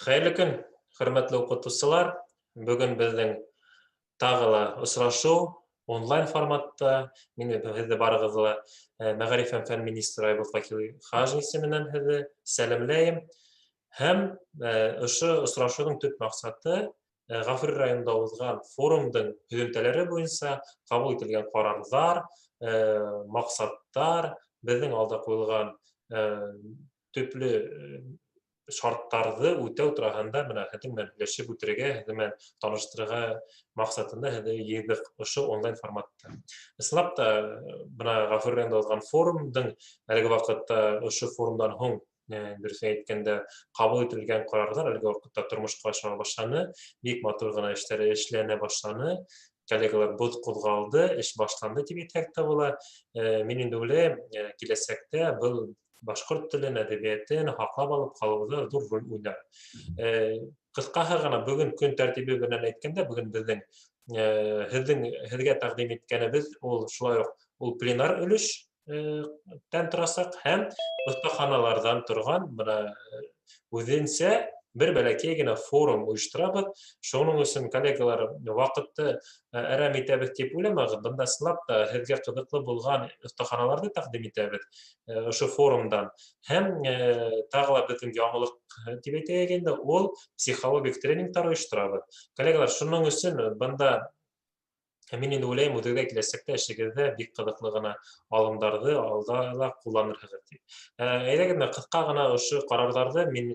Хәйерле көн, хөрмәтле уҡытыусылар! Бөгөн беҙҙең тағы ла осрашыу онлайн форматта. Мин һеҙҙе барығыҙҙы ла мәғариф һәм фән министры Айбулат Фәхрихажин исеменән һеҙҙе сәләмләйем. Һәм ошо осрашыуҙың төп маҡсаты Ғафури районында уҙған форумдың һөҙөмтәләре буйынса ҡабул ителгән ҡарарҙар, маҡсаттар, беҙҙең алда ҡуйылған төплө шарттарҙы үтәү тураһында бына һеҙҙең менән һөйләшеп үтергә, һеҙҙең менән таныштырырға маҡсатында һеҙҙе йыйҙыҡ ошо онлайн форматта. Ысынлап та, бына Ғафури районында уҙған форумдың әлеге ваҡытта ошо форумдан һуң, дөрөҫөн әйткәндә, ҡабул ителгән ҡарарҙар әлеге ваҡытта тормошҡа аша башланы, бик матур ғына эштәр эшләнә башланы, коллегалар, боҙ ҡуҙғалды, эш башланды тип әйтһәк тә була. Мин инде уйлайым, киләсәктә был башҡорт телен, әҙәбиәтен һаҡлап алып ҡалыуҙа ҙур роль уйнар. Ҡыҫҡаһы ғына бөгөн көн тәртибе менән әйткәндә, бөгөн беҙҙең һеҙҙең һеҙгә тәҡдим иткәнебеҙ ул шулай уҡ ул пленар өлөш тән торасаҡ һәм оҫтаханаларҙан торған бына үҙенсә бер бәләкәй генә форум ойошторабыҙ. Шуның өсөн, коллегалар, ваҡытты әрәм итәбеҙ тип уйламағыҙ. Бында ысынлап та һеҙгә ҡыҙыҡлы булған оҫтаханаларҙы тәҡдим итәбеҙ ошо форумдан. Һәм тағы ла беҙҙең яңылыҡ тип әйтәйек инде, ул психологик тренингтар ойошторабыҙ. Коллегалар, шуның өсөн бында мин инде уйлайым, үҙегеҙгә киләсәктә эшегеҙҙә бик ҡыҙыҡлы ғына алымдарҙы алда ла ҡулланырһығыҙ тип. Әйҙәгеҙ, менә ҡыҫҡа ғына ошо ҡарарҙарҙы мин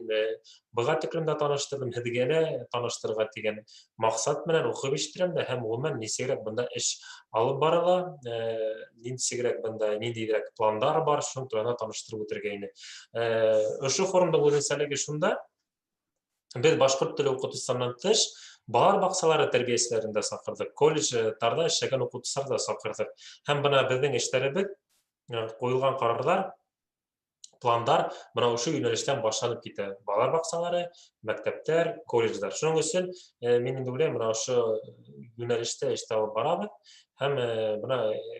быға тиклем дә таныштырҙым, һеҙгә лә таныштырырға тигән маҡсат менән уҡып ишеттерәм дә, һәм ғөмүмән нисегерәк бында эш алып барыла, нисегерәк бында ниндәйерәк пландар бар, шуның тураһында таныштырып үтергә ине. Ошо форумдың үҙенсәлеге шунда: беҙ башҡорт теле уҡытыусыларынан тыш балалар баҡсалары тәрбиәселәрен дә саҡырҙыҡ, колледждарҙа эшләгән уҡытыусыларҙы да саҡырҙыҡ. Һәм бына беҙҙең эштәребеҙ, ҡуйылған ҡарарҙар, пландар бына ошо йүнәлештән башланып китә: балалар баҡсалары, мәктәптәр, колледждар. Шуның өсөн мин инде уйлайым, бына ошо йүнәлештә эштә алып барабыҙ. Һәм бына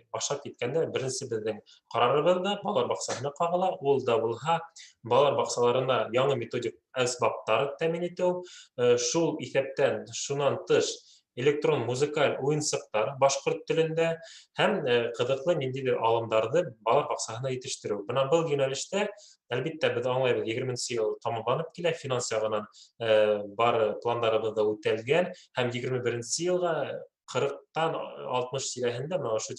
башлап киткәндә беренсе беҙҙең ҡарарыбыҙ ҙа балалар баҡсаһына ҡағыла. Ул да булһа балалар баҡсаларына яңы методик әсбаптар тәьмин итеү, шул иҫәптән шунан тыш электрон музыкаль уйынсыҡтар башҡорт телендә һәм ҡыҙыҡлы ниндәйҙер алымдарҙы балалар баҡсаһына етештереү. Бына был йүнәлештә, әлбиттә, беҙ аңлайбыҙ, 20-нсе йыл тамамланып килә, финанс яғынан бар пландарыбыҙ ҙа үтәлгән, һәм 21-нсе йылға 40-тан 60 тирәһендә бына ошо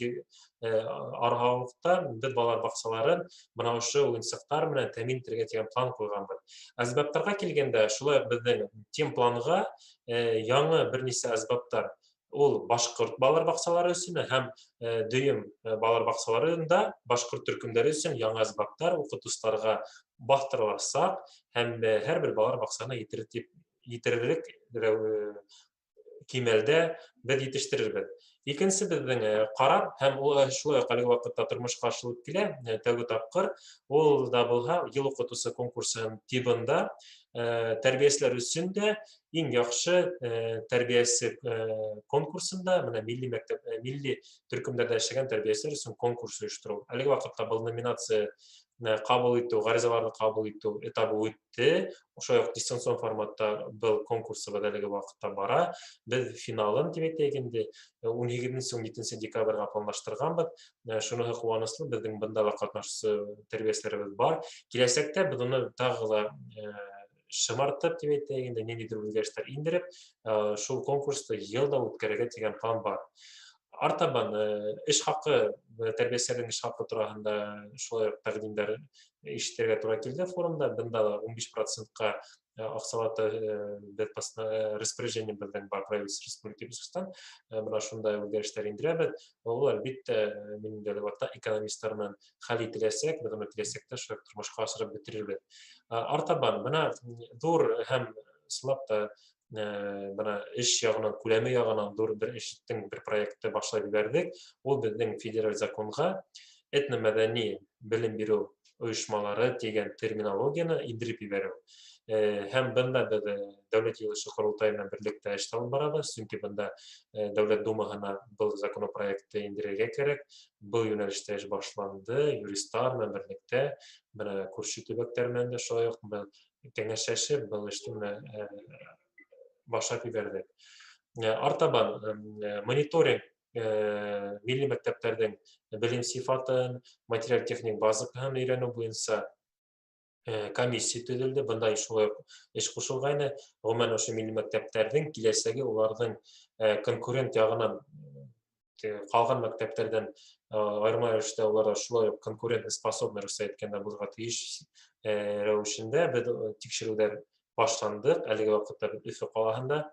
аралыҡта беҙ балалар баҡсаларын бына ошо уйынсыҡтар менән тәьмин итергә тигән план ҡуйғанбыҙ. Әсбаптарға килгәндә, шулай уҡ беҙҙең тем планға яңы бер нисә әсбаптар, ул башҡорт балалар баҡсалары өсөн һәм дөйөм балалар баҡсаларында башҡорт төркөмдәре өсөн яңы әсбаптар уҡытыусыларға баҫтырыласаҡ һәм һәр бер балалар баҡсаһына етерер тип етерерлек кимәлдә беҙ етештерербеҙ. Икенсе беҙҙең ҡарар, һәм ул шулай уҡ әлеге ваҡытта тормошҡа ашырылып килә, тәүге тапҡыр, ул да булһа йыл уҡытыусы конкурсы тибында тәрбиәселәр өсөн дә иң яҡшы тәрбиәсе конкурсында бына милли мәктәп, милли төркөмдәрҙә эшләгән тәрбиәселәр өсөн конкурс ойоштороу. Әлеге ваҡытта был номинация ҡабул итеү, ғаризаларҙы ҡабул итеү этабы үтте. Ошолай уҡ дистанцион форматта был конкурсыбыҙ әлеге ваҡытта бара. Беҙ финалын, тип әйтәйек инде, 18-, 17 декабргә планлаштырғанбыҙ. Шуныһы ҡыуаныслы, беҙҙең бында ла ҡатнашсы тәрбиәселәребеҙ бар. Киләсәктә беҙ уны тағы ла шымартып, тип әйтәйек инде, ниндәйҙер үҙгәрештәр индереп, шул конкурсты йыл да үткәрергә тигән план бар. Артабан эш хаҡы, тәрбиәселәрҙең эш хаҡы тураһында шулай уҡ тәҡдимдәр ишетергә тура килде форумда. Бында ла 15 процентҡа аҡсалата беҙ распоряжение беҙҙең бар правительство Республики Башҡортостан, бына шундай үҙгәрештәр индерәбеҙ. Ул, әлбиттә, минең ваҡытта экономисттар менән хәл ителәсәк, беҙ уны киләсәктә шулай тормошҡа ашырып бөтөрөрбөҙ. Артабан бына ҙур һәм ысынлап та бына эш яғынан, күләме яғынан ҙур бер эштең бер проекты башлап ебәрҙек. Ул беҙҙең федераль законға этномәҙәни белем биреү ойошмалары тигән терминологияны индереп ебәреү. Һәм бында беҙ Дәүләт Йыйылышы Ҡоролтайы менән берлектә эш алып барабыҙ, сөнки бында Дәүләт Думаһына был законопроектты индерергә кәрәк. Был йүнәлештә эш башланды, юристар менән берлектә, бына күрше төбәктәр менән дә шулай уҡ. Кәңәшләшеп, был эште менә башлап ебәрҙек. Артабан мониторинг милли мәктәптәрҙең белем сифатын, материаль-техник базаһын өйрәнеү буйынса комиссия төҙөлдө. Бында шулай уҡ эш ҡушылғайны. Ғөмүмән, ошо милли мәктәптәрҙең киләсәге уларҙың конкурент яғынан ҡалған мәктәптәрҙән айырма рәүештә улар шулай уҡ конкурентоспособный, русса әйткәндә, булырға тейеш рәүешендә беҙ тикшереүҙәр башландыҡ. Әлеге ваҡытта беҙ Өфө ҡалаһында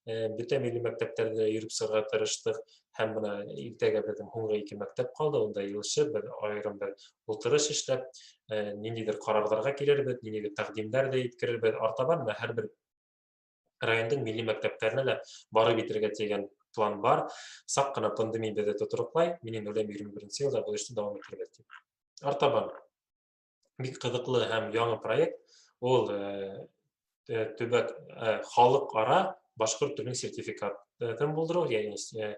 бөтә милли мәктәптәрҙе йөрөп сығырға тырыштыҡ, һәм бына иртәгә беҙҙең һуңғы ике мәктәп ҡалды, унда йыйылышып, беҙ айырым бер ултырыш эшләп, ниндәйҙер ҡарарҙарға килербеҙ, ниндәйҙер тәҡдимдәр ҙә еткерербеҙ. Артабан бына һәр бер райондың милли мәктәптәренә лә барып етергә тигән план бар. Саҡ ҡына пандемия беҙҙе тотороҡлай, мин уйлайым, 21-нсе йылда был эште дауам итербеҙ тип. Артабан бик ҡыҙыҡлы һәм яңы проект ул төбәк халыҡ-ара башҡорт теленең сертификатын булдырыу, йәғни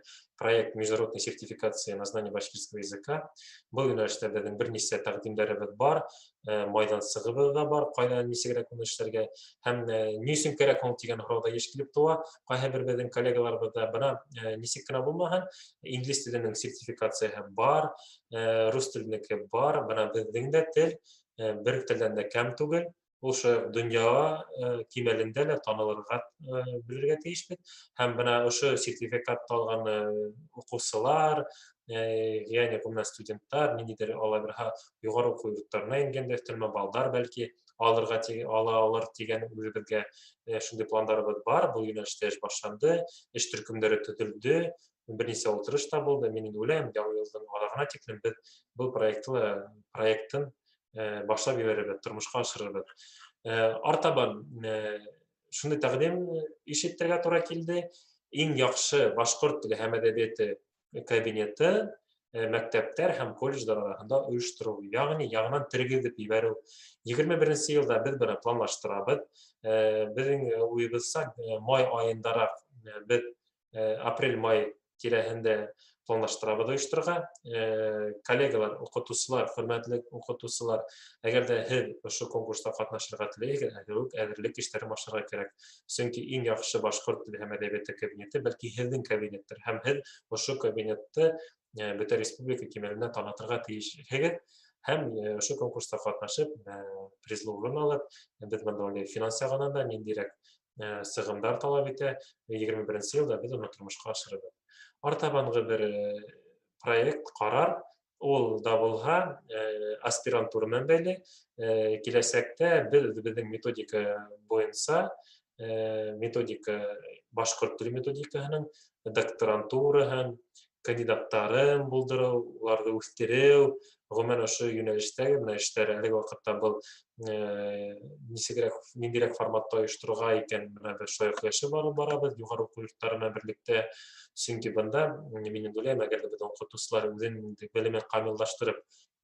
проект международной сертификации на знание башкирского языка. Был йүнәлештә беҙҙең бер нисә тәҡдимдәребеҙ бар, майҙансығыбыҙ ҙа бар, ҡайҙа нисегерәк уны эшләргә һәм ни өсөн кәрәк һуң тигән һорау ҙа йыш килеп тыуа. Ҡайһы бер беҙҙең коллегаларыбыҙҙа бына нисек кенә булмаһын, инглиз теленең сертификацияһы бар, рус теленеке бар, бына беҙҙең дә тел бер телдән дә кәм түгел. Ул донъя кимәлендә лә танылырға белергә тейешбеҙ. Һәм бына ошо сертификатты алған уҡыусылар, йәғни ғөмүмән студенттар, ниндәйҙер ала бирһә юғары уҡыу йорттарына ингәндә өҫтәлмә балдар бәлки алырға ала алыр тигән үҙебеҙгә шундай пландарыбыҙ бар. Был йүнәлештә эш башланды, эш төркөмдәре төҙөлдө, бер нисә ултырыш та булды. Мин инде уйлайым, яңы йылдың аҙағына тиклем беҙ был проекттың башлап ебәрербеҙ, тормошҡа ашырырбыҙ. Артабан шундай тәҡдим ишетергә тура килде. Иң яҡшы башҡорт теле һәм әҙәбиәте кабинеты мәктәптәр һәм колледждар араһында ойоштороу, йәғни яңынан тергеҙеп ебәреү. 21-нсе йылда беҙ быны планлаштырабыҙ. Беҙҙең уйыбыҙса, май айындараҡ беҙ апрель-май тирәһендә планлаштырабыҙ ойошторорға. Коллегалар, уҡытыусылар, хөрмәтле уҡытыусылар, әгәр ҙә һеҙ ошо конкурста ҡатнашырға теләйһегеҙ, әле үк әҙерлек эштәрен башларға кәрәк. Сөнки иң яҡшы башҡорт теле һәм әҙәбиәте кабинеты бәлки һеҙҙең кабинеттыр, һәм һеҙ ошо кабинетты бөтә республика кимәлендә танытырға тейешһегеҙ. Һәм ошо конкурста ҡатнашып, призлы урын алып, беҙ бында финанс яғынан да ниндәйерәк сығымдар талап итә, 21-нсе йылда беҙ уны тормошҡа ашырырбыҙ. Артабанғы бер проект, ҡарар, ул да булһа аспирантура менән бәйле. Киләсәктә беҙ үҙебеҙҙең методика буйынса, методика башҡорт теле методикаһының докторантураһын, кандидаттарын булдырыу, уларҙы үҫтереү, ғөмүмән ошо йүнәлештәге бына эштәр әлеге ваҡытта был нисегерәк, ниндәйерәк форматта ойошторорға икән, бына беҙ шулай уҡ йәшәп алып барабыҙ юғары уҡыу йорттары менән берлектә. Сөнки бында мин инде уйлайым, әгәр ҙә беҙҙең уҡытыусылар үҙенең белемен камиллаштырып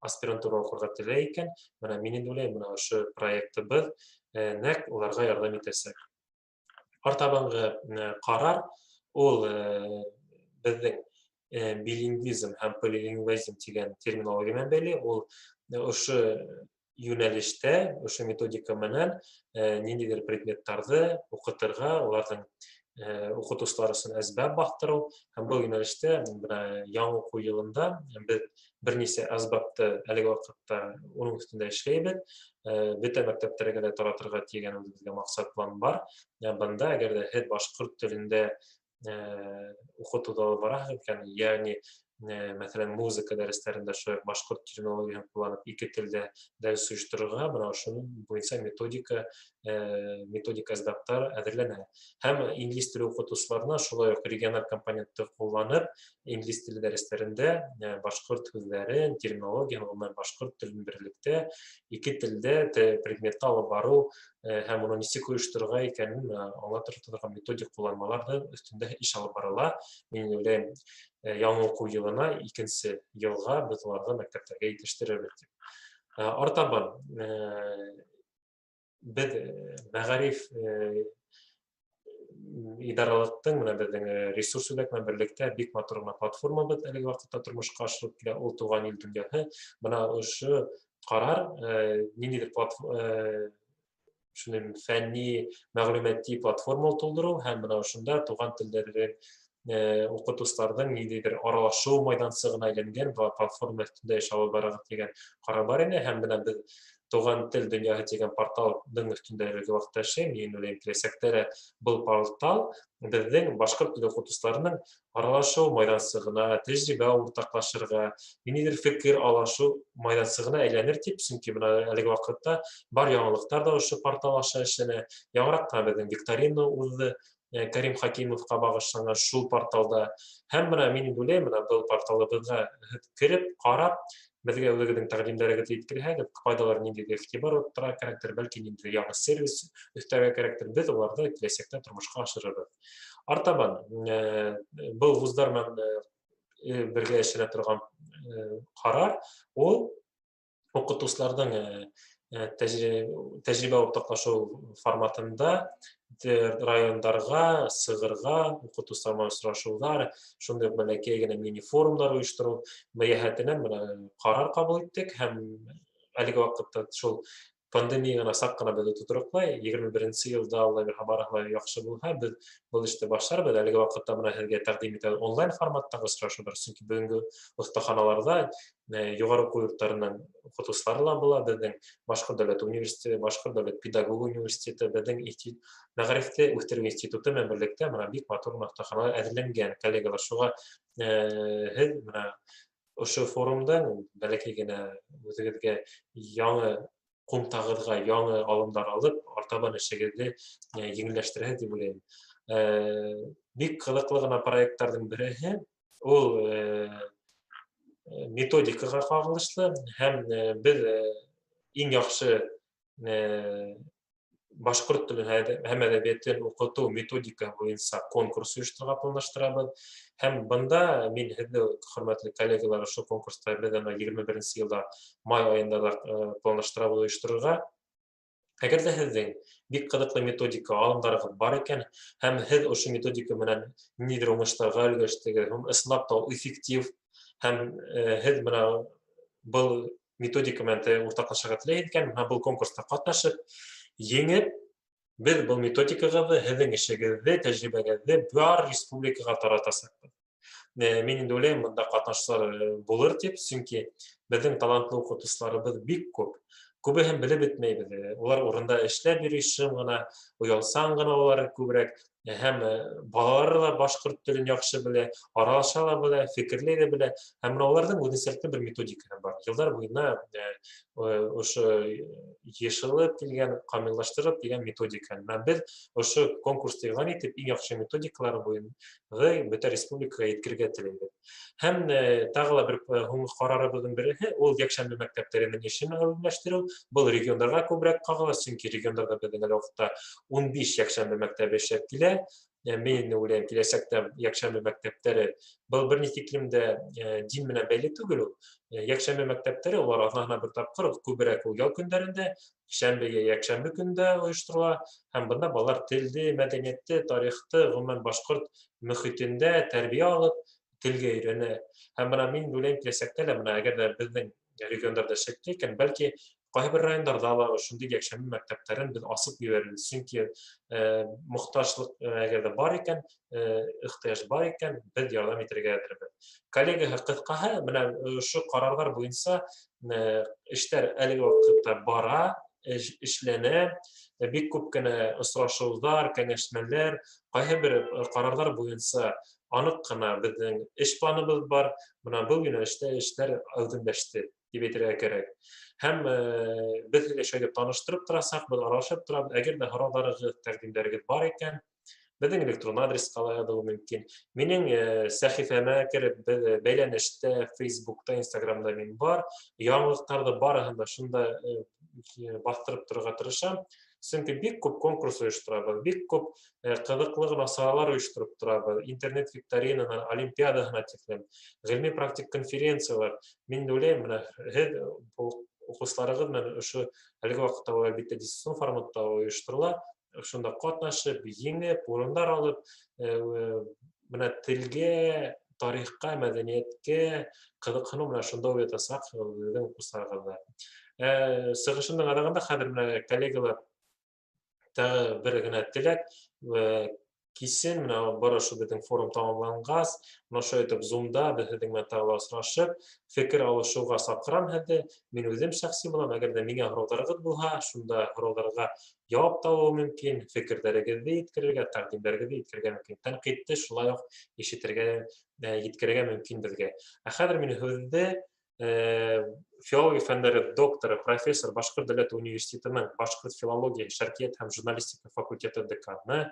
аспирантура уҡырға теләй икән, бына мин инде уйлайым, бына ошо проектыбыҙ нәҡ уларға ярҙам итәсәк. Артабанғы ҡарар ул беҙҙең билингвизм һәм полилингвизм тигән терминология менән бәйле. Ул ошо йүнәлештә, ошо методика менән ниндәйҙер предметтарҙы уҡытырға, уларҙың уҡытыусылар өсөн әсбап баҫтырыу. Һәм был йүнәлештә бына яңы уҡыу йылында беҙ бер нисә әсбапты әлеге ваҡытта уның өҫтөндә эшләйбеҙ. Бөтә мәктәптәргә лә таратырға тигән үҙебеҙгә маҡсат план бар. Бында әгәр ҙә һеҙ башҡорт телендә уҡытыуҙы алып бараһығыҙ икән, йәғни мәҫәлән, музыка дәрестәрендә шулай уҡ башҡорт терминологияһын ҡулланып ике телдә дәрес ойошторорға, бына ошоноң буйынса методика әсбаптар әҙерләнә. Һәм инглиз теле уҡытыусыларына шулай уҡ региональ компонентты ҡулланып, инглиз теле дәрестәрендә башҡорт һүҙҙәрен, терминологияһын, ғөмүмән башҡорт телен берлектә ике телдә предметты алып барыу һәм уны нисек ойошторорға икәнен аңлатып торған методик ҡулланмаларҙың өҫтөндә эш алып барыла. Мин уйлайым, яңы уҡыу йылына икенсе йылға беҙ уларҙы мәктәптәргә етештерербеҙ тип. Артабан беҙ мәғариф идаралыҡтың менән беҙҙең ресурс үҙәк менән берлектә бик матур ғына платформабыҙ әлеге ваҡытта тормошҡа ашырылып килә, ул Туған ил донъяһы. Бына ошо ҡарар ниндәйҙер шуны фәнни мәгълүмати платформа тулдырыу һәм бына ошонда туған телдәрҙе уҡытыусыларҙың ниндәйҙер аралашыу майҙансығына әйләнгән платформа өҫтөндә эш алып барырға тигән ҡарар бар ине. Һәм бына беҙ Туған тел донъяһы тигән порталдың өҫтөндә әлеге ваҡытта эшләйем. Мин уйлайым, киләсәктә лә был портал беҙҙең башҡорт теле уҡытыусыларының аралашыу майҙансығына, тәжрибә уртаҡлашырға, ниндәйҙер фекер алышыу майҙансығына әйләнер тип, сөнки бына әлеге ваҡытта бар яңылыҡтар ҙа ошо портал аша эшләнә. Яңыраҡ ҡына беҙҙең викторина уҙҙы Кәрим Хәкимовҡа бағышланған шул порталда. Һәм бына мин уйлайым, бына был порталыбыҙға кереп, ҡарап, беҙгә үҙегеҙҙең тәҡдимдәрегеҙҙе еткерһәгеҙ, ҡайҙалыр ниндәйҙер иғтибар тотарға кәрәктер, бәлки ниндәйҙер яңы сервис өҫтәргә кәрәктер, беҙ уларҙы киләсәктә тормошҡа ашырырбыҙ. Артабан был вуздар менән бергә эшләнә торған ҡарар ул уҡытыусыларҙың тәжрибә уртаҡлашыу форматында райондарға сығырға, уҡытыусылар менән осрашыуҙар, шундай уҡ бәләкәй генә мини-форумдар ойоштороу йәһәтенән бына ҡарар ҡабул иттек. Һәм әлеге ваҡытта шул пандемия ғына саҡ ҡына беҙҙе тотороҡлай. 21-нсе йылда Алла бирһә, барыһы ла яҡшы булһа, беҙ был эште башларбыҙ. Әлеге ваҡытта бына һеҙгә тәҡдим итә онлайн форматтағы осрашыуҙар, сөнки бөгөнгө оҫтаханаларҙа юғары уҡыу йорттарының уҡытыусылары ла була, беҙҙең Башҡорт дәүләт университеты, Башҡорт дәүләт педагог университеты, беҙҙең мәғарифте үҫтереү институты менән берлектә бына бик матур оҫтаханалар әҙерләнгән, коллегалар. Шуға һеҙ бына ошо форумдан бәләкәй генә үҙегеҙгә яңы ҡумтағыҙға яңы алымдар алып, артабан эшегеҙҙе еңелләштерәһегеҙ тип уйлайым. Бик ҡыҙыҡлы ғына проекттарҙың береһе ул методикаға ҡағылышлы, һәм беҙ иң яҡшы башҡорт телен һәм әҙәбиәтен уҡытыу методика буйынса конкурс ойошторорға планлаштырабыҙ. Һәм бында мин һеҙҙе, хөрмәтле коллегалар, ошо конкурста беҙ ана 21-нсе йылда май айында ла планлаштырабыҙ ойошторорға. Әгәр ҙә һеҙҙең бик ҡыҙыҡлы методика алымдарығыҙ бар икән, һәм һеҙ ошо методика менән ниндәйҙер уңыштарға өлгәштегеҙ, һәм ысынлап та ул эффектив, һәм һеҙ бына был методика менән уртаҡлашырға теләйһегеҙ икән, бына был конкурста ҡатнашып, еңеп, беҙ был методикағыҙҙы, һеҙҙең эшегеҙҙе, тәжрибәгеҙҙе бар республикаға таратасаҡбыҙ. Мин инде уйлайым, бында ҡатнашыусылар булыр тип, сөнки беҙҙең талантлы уҡытыусыларыбыҙ бик күп. Күбеһен белеп бөтмәйбеҙ. Улар урында эшләп йөрөй, шым ғына, оялсан ғына улар күберәк. Һәм балалары ла башҡорт телен яҡшы белә, аралаша ла белә, фекерләй ҙә белә. Һәм бына уларҙың үҙенсәлекле бер методикаһы бар. Йылдар буйына ошо йышылып килгән, камиллаштырып килгән методика. Бына беҙ ошо конкурсты иғлан итеп, иң яҡшы методикалар буйынса бөтә республикаға еткерергә теләйбеҙ. Һәм тағы ла бер һуңғы ҡарарыбыҙҙың береһе ул йәкшәмбе мәктәптәренең эшен әүҙемләштереү. Был региондарға күберәк ҡағыла, сөнки региондарҙа беҙҙең әле ваҡытта 15 йәкшәмбе мәктәбе эшләп килә. Мин уйлайым, киләсәктә йәкшәмбе мәктәптәре был бер ни тиклем дә дин менән бәйле түгел ул. Йәкшәмбе мәктәптәре улар аҙнаһына бер тапҡыр, күберәк ул ял көндәрендә, шәмбе йә йәкшәмбе көндә ойошторола. Һәм бында балалар телде, мәҙәниәтте, тарихты, ғөмүмән башҡорт мөхитендә тәрбиә алып, телгә өйрәнә. Һәм бына мин уйлайым, киләсәктә лә бына әгәр ҙә беҙҙең региондарҙа эшләп икән, бәлки ҡайһы бер райондарҙа ла ошондай йәкшәмбе мәктәптәрен беҙ асып ебәрербеҙ. Сөнки мохтажлыҡ әгәр ҙә бар икән, ихтыяж бар икән, беҙ ярҙам итергә әҙербеҙ. Коллега, ҡыҫҡаһы, бына ошо ҡарарҙар буйынса эштәр әлеге ваҡытта бара, эшләнә. Бик күп кенә осрашыуҙар, кәңәшмәләр, ҡайһы бер ҡарарҙар буйынса аныҡ ҡына беҙҙең эш планыбыҙ бар. Бына был йүнәлештә эштәр әүҙемләште тип әйтергә кәрәк. Һәм беҙ һеҙгә шулай итеп таныштырып торасаҡ, беҙ аралашып торабыҙ. Әгәр ҙә һорауҙарығыҙ, тәҡдимдәрегеҙ бар икән, беҙҙең электрон адресҡа ла яҙыу мөмкин. Минең сәхифәмә кереп, беҙ бәйләнештә, Фейсбукта, Инстаграмда мин бар. Яңылыҡтарҙы барыһын да шунда баҫтырып торорға тырышам. Сөнки бик күп конкурс ойошторабыҙ, бик күп ҡыҙыҡлы ғына саралар ойоштороп торабыҙ. Интернет викторинаһына, олимпиадаһына тиклем, ғилми практик конференциялар. Мин уйлайым, бына һеҙ уҡыусыларығыҙ менән ошо әлеге ваҡытта ул әлбиттә дистанцион форматта ойошторола. Шунда ҡатнашып, еңеп, урындар алып, бына телгә, тарихҡа, мәҙәниәткә ҡыҙыҡһыныу менән шунда уятасаҡ беҙҙең уҡыусыларығыҙҙы. Сығышымдың аҙағында хәҙер менә коллегалар Тағы бер генә теләк, кисен менә бары ошо беҙҙең форум тамамланғас, менә ошо итеп Zoom-да беҙ һеҙҙең менән тағы ла осрашып, фекер алышыуға саҡырам һеҙҙе. Мин үҙем шәхси булам, әгәр ҙә миңә һорауҙарығыҙ булһа, шунда һорауҙарға яуап табыу мөмкин, фекерҙәрегеҙҙе еткерергә, тәҡдимдәрегеҙҙе еткерергә мөмкин. Тәнҡитте шулай уҡ ишетергә, еткерергә мөмкин беҙгә. Ә хәҙер мин һүҙҙе филология фәндәре докторы, профессор, Башҡорт дәүләт университетының башҡорт филология, шәрҡиәт һәм журналистика факультеты деканы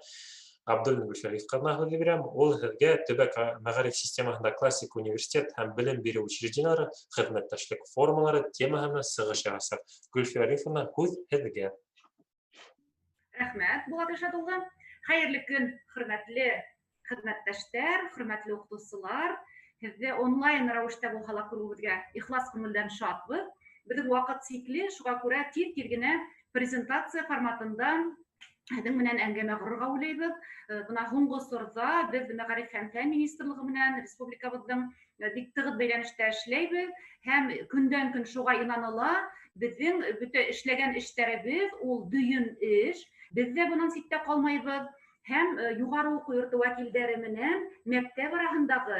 Абдуллин Гөлфиә ҡыҙына һүҙ бирәм. Ул һеҙгә төбәк мәғариф системаһында классик университет һәм белем биреү учреждениелары хеҙмәттәшлек формалары темаһы менән сығыш яһаясаҡ. Гөлфиә Арифовна, һүҙ һеҙгә. Рәхмәт, Булат Ришат улы. Хәйерле көн, хөрмәтле хеҙмәттәштәр, хөрмәтле уҡытыусылар. Һеҙҙе онлайн рәүештә булһа ла күреүебеҙгә ихлас күңелдән шатбыҙ. Беҙҙең ваҡыт сикле, шуға күрә тиҙ-тиҙ генә презентация форматында һеҙҙең менән әңгәмә ҡорорға уйлайбыҙ. Бына һуңғы осорҙа беҙ Мәғариф һәм фән министрлығы менән республикабыҙҙың бик тығыҙ бәйләнештә эшләйбеҙ һәм көндән-көн шуға инаныла, беҙҙең бөтә эшләгән эштәребеҙ ул дөйөм эш, беҙ ҙә бынан ситтә ҡалмайбыҙ. Һәм юғары уҡыу йорто вәкилдәре менән мәктәп араһындағы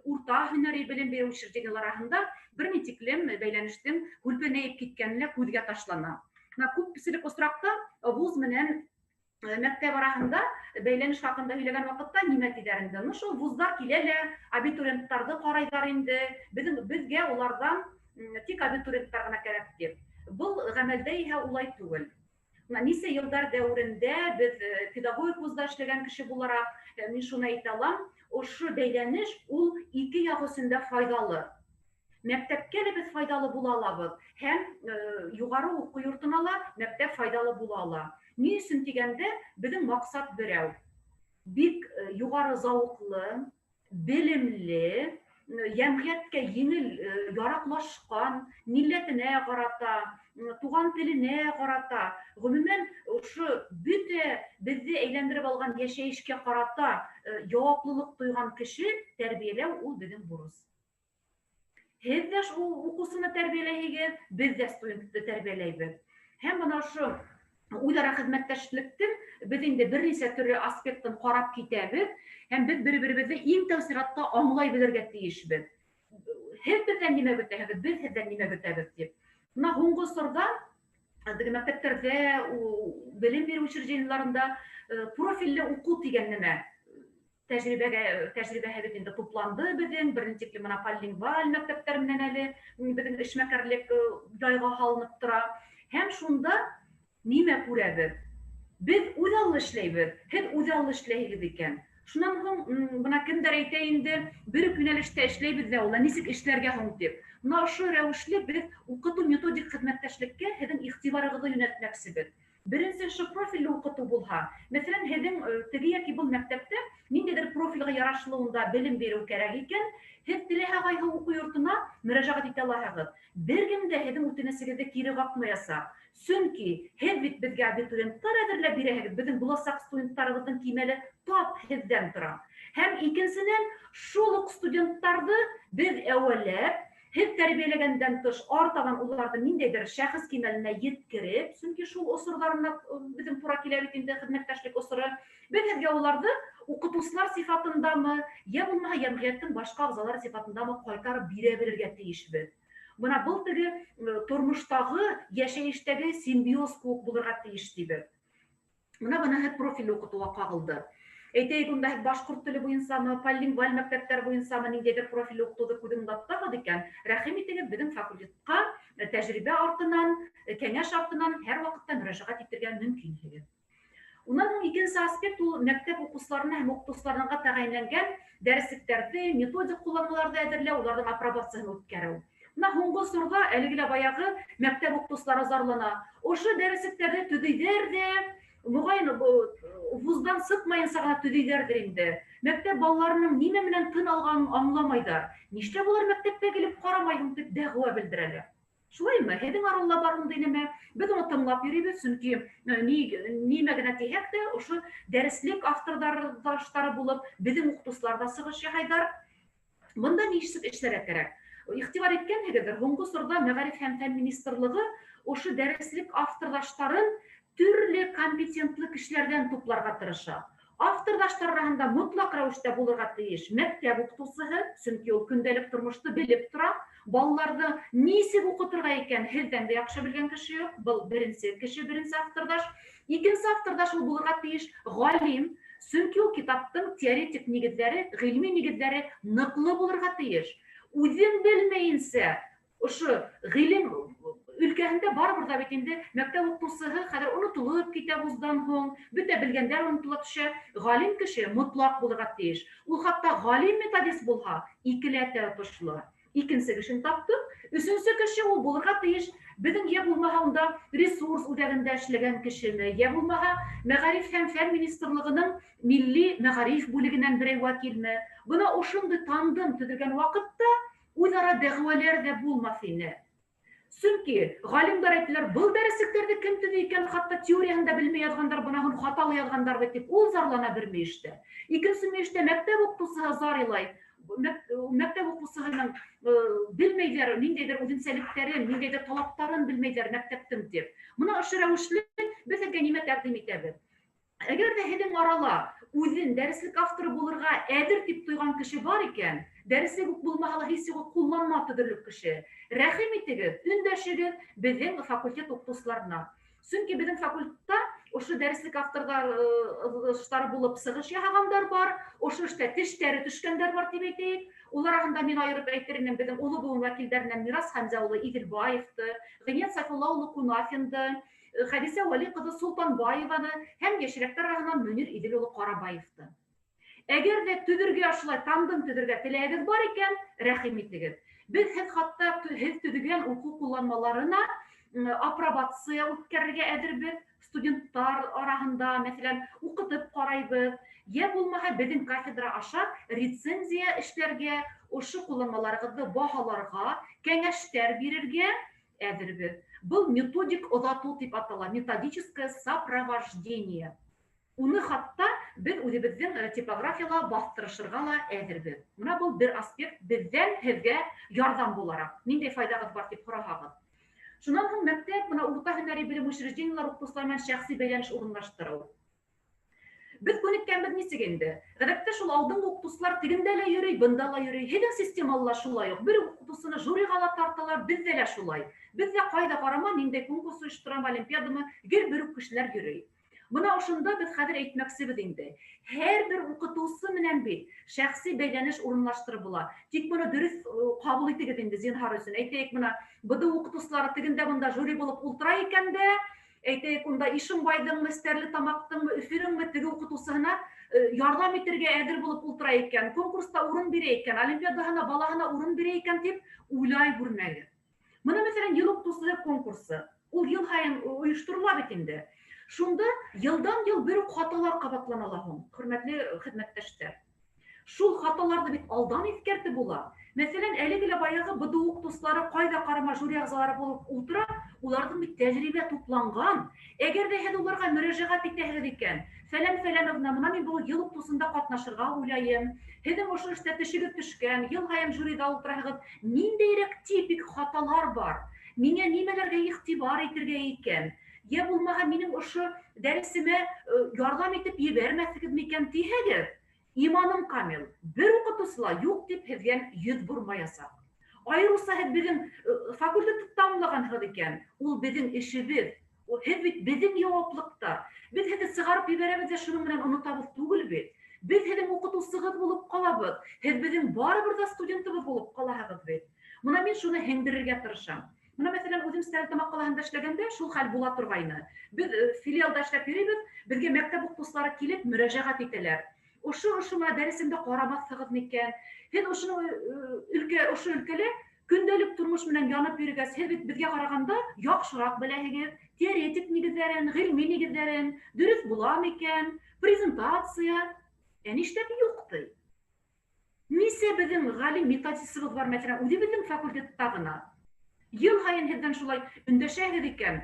урта һөнәри белем биреү учреждениелары араһында бер ни тиклем бәйләнештең һүлпәнәйеп киткәненә күҙгә ташлана. Бына күпселек осраҡта вуз менән мәктәп араһында бәйләнеш хаҡында һөйләгән ваҡытта нимә тиҙәр инде? Ну, шул вуздар килә лә абитуриенттарҙы ҡарайҙар инде. Беҙгә уларҙан тик абитуриенттар ғына кәрәк тип. Был ғәмәлдә иһә улай түгел. Бына нисә йылдар дәүерендә беҙ педагогик вузда эшләгән кеше булараҡ, мин шуны әйтә алам, ошо бәйләнеш ул ике яҡ өсөн дә файҙалы. Мәктәпкә лә беҙ файҙалы була алабыҙ һәм юғары уҡыу йортона ла мәктәп файҙалы була ала. Ни өсөн тигәндә, беҙҙең маҡсат берәү. Бик юғары зауыҡлы, белемле, йәмғиәткә еңел яраҡлашҡан, милләтенә ҡарата, туған теленә ҡарата, ғөмүмән, ошо бөтә беҙҙе әйләндереп алған йәшәйешкә ҡарата яуаплылыҡ тойған кеше тәрбиәләү ул беҙҙең бурыс. Һеҙ ҙә шул уҡыусыны тәрбиәләйһегеҙ, беҙ ҙә студентты тәрбиәләйбеҙ. Һәм бына ошо үҙ-ара хеҙмәттәшлектең беҙ инде бер нисә төрлө аспектын ҡарап китәбеҙ һәм беҙ бер-беребеҙҙе иң тәү сиратта аңлай белергә тейешбеҙ. Һеҙ беҙҙән нимә көтәһегеҙ, беҙ һеҙҙән нимә көтәбеҙ тип. Бына һуңғы осорҙа теге мәктәптәрҙә, белем биреү учреждениеларында профилле уҡыу тигән нәмә тәжрибәһе бит инде тупланды беҙҙең, бер ни тиклем бына полилингваль мәктәптәр менән әле беҙҙең эшмәкәрлек яйға һалынып тора. Һәм шунда нимә күрәбеҙ? Беҙ үҙ аллы эшләйбеҙ, һеҙ үҙ аллы эшләйһегеҙ икән. Шунан һуң, бына кемдәр әйтә инде, бер үк йүнәлештә эшләйбеҙ ҙә, улар нисек эшләргә һуң тип. Бына ошо рәүешле беҙ уҡытыу методик хеҙмәттәшлеккә һеҙҙең иғтибарығыҙҙы йүнәлтмәксебеҙ. Беренсе ошо профилле уҡытыу булһа, мәҫәлән, һеҙҙең теге йәки был мәктәптә ниндәйҙер профилгә ярашлы унда белем биреү кәрәк икән, һеҙ теләһә ҡайһы уҡыу йортона мөрәжәғәт итә алаһығыҙ. Бер кем дә һеҙҙең үтенесегеҙҙе кире ҡаҡмаясаҡ. Сөнки һеҙ бит беҙгә абитуриенттар әҙерләп бирәһегеҙ, беҙҙең буласаҡ студенттарыбыҙҙың кимәле тап һеҙҙән тора. Һәм икенсенән, шул уҡ студенттарҙы беҙ әүәләп, һеҙ тәрбиәләгәндән тыш артабан уларҙы ниндәйҙер шәхес кимәленә еткереп, сөнки шул осорҙарына беҙҙең тура килә бит инде хеҙмәттәшлек осоро, беҙ һеҙгә уларҙы уҡытыусылар сифатындамы, йә булмаһа йәмғиәттең башҡа ағзалары сифатындамы ҡайтарып бирә белергә тейешбеҙ. Бына был теге тормоштағы, йәшәйештәге симбиоз кеүек булырға тейеш тибеҙ. Бына быныһы профилле уҡытыуға ҡағылды. Әйтәйек, унда һеҙ башҡорт теле буйынсамы, полилингваль мәктәптәр буйынсамы ниндәйҙер профилле уҡытыуҙы күҙ уңында тотағыҙ икән, рәхим итегеҙ, беҙҙең факультетҡа тәжрибә артынан, кәңәш артынан һәр ваҡытта мөрәжәғәт итергә мөмкинһегеҙ. Унан һуң икенсе аспект ул мәктәп уҡыусыларына һәм уҡытыусыларына тәғәйенләнгән дәреслектәрҙе, методик ҡулланмаларҙы әҙерләү, уларҙың апробацияһын үткәреү. Бына һуңғы осорҙа әлеге лә баяғы мәктәп уҡытыусылары зарлана. Ошо дәреслектәрҙе төҙөйҙәр ҙә, моғайын, вуздан сыҡмайынса ғына төҙөйҙәрҙер инде. Мәктәп балаларының нимә менән тын алғанын аңламайҙар. Нишләп улар мәктәпкә килеп ҡарамай һуң тип дәғүә белдерәләр. Шулаймы? Һеҙҙең арала бар ундай нәмә. Беҙ уны тыңлап йөрөйбөҙ, сөнки нимә генә тиһәк тә, ошо дәреслек авторҙары булып, беҙҙең уҡытыусылар ҙа сығыш яһайҙар. Бында нисек эшләргә кәрәк? Иғтибар иткәнһегеҙҙер, һуңғы осорҙа Мәғариф һәм фән министрлығы ошо дәреслек авторҙаштарын Төрлө компетентлы кешеләрҙән тупларға тырыша. Авторҙаштар араһында мотлаҡ рәүештә булырға тейеш мәктәп уҡытыусыһы, сөнки ул көндәлек тормошто белеп тора, балаларҙы нисек уҡытырға икән һеҙҙән дә яҡшы белгән кеше юҡ. Был беренсе кеше, беренсе авторҙаш. Икенсе авторҙаш ул булырға тейеш ғалим, сөнки ул китаптың теоретик нигеҙҙәре, ғилми нигеҙҙәре ныҡлы булырға тейеш. Үҙен белмәйенсә, ошо ғилем өлкәһендә барыбер ҙа бит инде мәктәп уҡытыусыһы хәҙер онотолоп китә, вуздан һуң бөтә белгәндәр онотола төшә. Ғалим кеше мотлаҡ булырға тейеш. Ул хатта ғалим методист булһа, икеләтә отошло. Икенсе кешене таптыҡ. Өсөнсө кеше ул булырға тейеш беҙҙең йә булмаһа унда ресурс үҙәгендә эшләгән кешеме, йә булмаһа Мәғариф һәм фән министрлығының милли мәғариф бүлегенән берәй вәкилме. Бына ошондай тандем төҙөлгән ваҡытта үҙ-ара дәғүәләр ҙә булмаҫ ине. Сөнки ғалимдар әйтәләр, был дәреслектәрҙе кем төҙөй икән, хатта теорияһын да белмәй яҙғандар, бына хаталы яҙғандар бит тип, ул зарлана бер мөйөштә. Икенсе мөйөштә мәктәп уҡытыусыһы зар илай. Мәктәп уҡыусыһының белмәйҙәр, ниндәйҙер үҙенсәлектәрен, ниндәйҙер талаптарын белмәйҙәр мәктәптең тип. Бына ошо рәүешле беҙ һеҙгә нимә тәҡдим итәбеҙ? Әгәр ҙә һеҙҙең арала үҙен дәреслек авторы булырға әҙер тип тойған кеше бар икән, дәреслек үк булмаһа ла һис юғы ҡулланма төҙөрлөк кеше, рәхим итегеҙ, өндәшегеҙ беҙҙең факультет уҡытыусыларына. Сөнки беҙҙең факультетта ошо дәреслек авторҙары булып сығыш яһағандар бар, ошо эштә тештәре төшкәндәр бар тип әйтәйек. Улар араһында мин айырып әйтер инем беҙҙең оло быуын вәкилдәренән Мирас Хәмзә улы Иҙелбаевты, Ғиниәт Сәйфулла улы Ҡунафинды, Хәдисә Вәли ҡыҙы Солтанбаеваны һәм йәшерәктәр араһынан Мөнир Иҙел улы Ҡарабаевты. Әгәр дә төҙөргә ошолай тандем төҙөргә теләгегеҙ бар икән, рәхим итегеҙ. Беҙ һеҙ хатта һеҙ төҙөгән уҡыу ҡулланмаларына апробация үткәрергә әҙербеҙ. Студенттар араһында, мәҫәлән, уҡытып ҡарайбыҙ. Йә булмаһа беҙҙең кафедра аша рецензия эшләргә, ошо ҡулланмаларығыҙҙы баһаларға, кәңәштәр бирергә әҙербеҙ. Был методик оҙатыу тип атала, методическое сопровождение. Уны хатта беҙ үҙебеҙҙең типографияла баҫтырышырға ла әҙербеҙ. Бына был бер аспект беҙҙән һеҙгә ярҙам булараҡ. Ниндәй файҙағыҙ бар тип һораһағыҙ. Шунан һуң мәктәп, бына урта һөнәри белем учреждениелар уҡытыусылар менән шәхси бәйләнеш урынлаштырыу. Беҙ күнеккәнбеҙ нисек инде? Ғәҙәттә шул алдынғы уҡытыусылар тегендә лә йөрөй, бында ла йөрөй. Һеҙҙең системала шулай уҡ. Бер уҡытыусыны жюриға ла тарталар, беҙҙә лә шулай. Беҙҙә ҡайҙа ҡарама, ниндәй конкурс ойошторам, олимпиадамы, гел бер үк кешеләр йөрөй. Бына ошонда беҙ хәҙер әйтмәксебеҙ инде. Һәр бер уҡытыусы менән бит шәхси бәйләнеш урынлаштырып була. Тик быны дөрөҫ ҡабул итегеҙ инде, зинһар өсөн. Әйтәйек, бына БДУ уҡытыусылары тегендә бында жюри булып ултыра икән дә, әйтәйек, унда Ишембайҙыңмы, Стәрлетамаҡтыңмы, Өфөнөңмө теге уҡытыусыһына ярҙам итергә әҙер булып ултыра икән, конкурста урын бирә икән, олимпиадаһына, балаһына урын бирә икән тип уйлай күрмәгеҙ. Бына, мәҫәлән, йыл уҡытыусыһы конкурсы. Ул йыл һайын ойошторола бит инде. Шунда йылдан йыл бер үк хаталар ҡабатлана ла һуң, хөрмәтле хеҙмәттәштәр. Шул хаталарҙы бит алдан иҫкәртеп була. Мәҫәлән, әлеге лә баяғы БДУ уҡытыусылары ҡайҙа ҡарама жюри ағзалары булып ултыра, уларҙың бит тәжрибә тупланған. Әгәр ҙә һеҙ уларға мөрәжәғәт итәһегеҙ икән, Фәлән Фәләновна, бына мин был йыл уҡытыусында ҡатнашырға уйлайым. Һеҙҙең ошо эштә тешегеҙ төшкән, йыл һайын жюриҙа ултыраһығыҙ, ниндәйерәк типик хаталар бар? Миңә нимәләргә иғтибар итергә икән? Йә булмаһа минең ошо дәресемә ярҙам итеп ебәрмәҫһегеҙ микән тиһәгеҙ, иманым камил, бер уҡытыусы ла юҡ тип һеҙгә йөҙ бормаясаҡ. Айырыуса һеҙ беҙҙең факультетты тамамлағанһығыҙ икән, ул беҙҙең эшебеҙ. Һеҙ бит беҙҙең яуаплыҡта. Беҙ һеҙҙе сығарып ебәрәбеҙ ҙә шуның менән онотабыҙ түгел бит. Беҙ һеҙҙең уҡытыусығыҙ булып ҡалабыҙ. Һеҙ беҙҙең барыбер ҙә студентыбыҙ булып ҡалаһығыҙ бит. Бына мин шуны һеңдерергә тырышам. Бына, мәҫәлән, үҙем Стәрлетамаҡ ҡалаһында эшләгәндә шул хәл була торғайны. Беҙ филиалда эшләп йөрөйбөҙ, беҙгә мәктәп уҡытыусылары килеп мөрәжәғәт итәләр. Ошо мына дәресемде ҡарамаҫһығыҙ микән? Һеҙ ошо өлкәлә көндәлек тормош менән янып йөрөгәс, һеҙ бит беҙгә ҡарағанда яҡшыраҡ беләһегеҙ, теоретик нигеҙҙәрен, ғилми нигеҙҙәрен, дөрөҫ була микән, презентация, ә нишләп юҡ ти? Нисә беҙҙең ғалим методистыбыҙ бар, мәҫәлән, үҙебеҙҙең факультетта ғына. Йыл һайын һеҙҙән шулай өндәшәһегеҙ икән,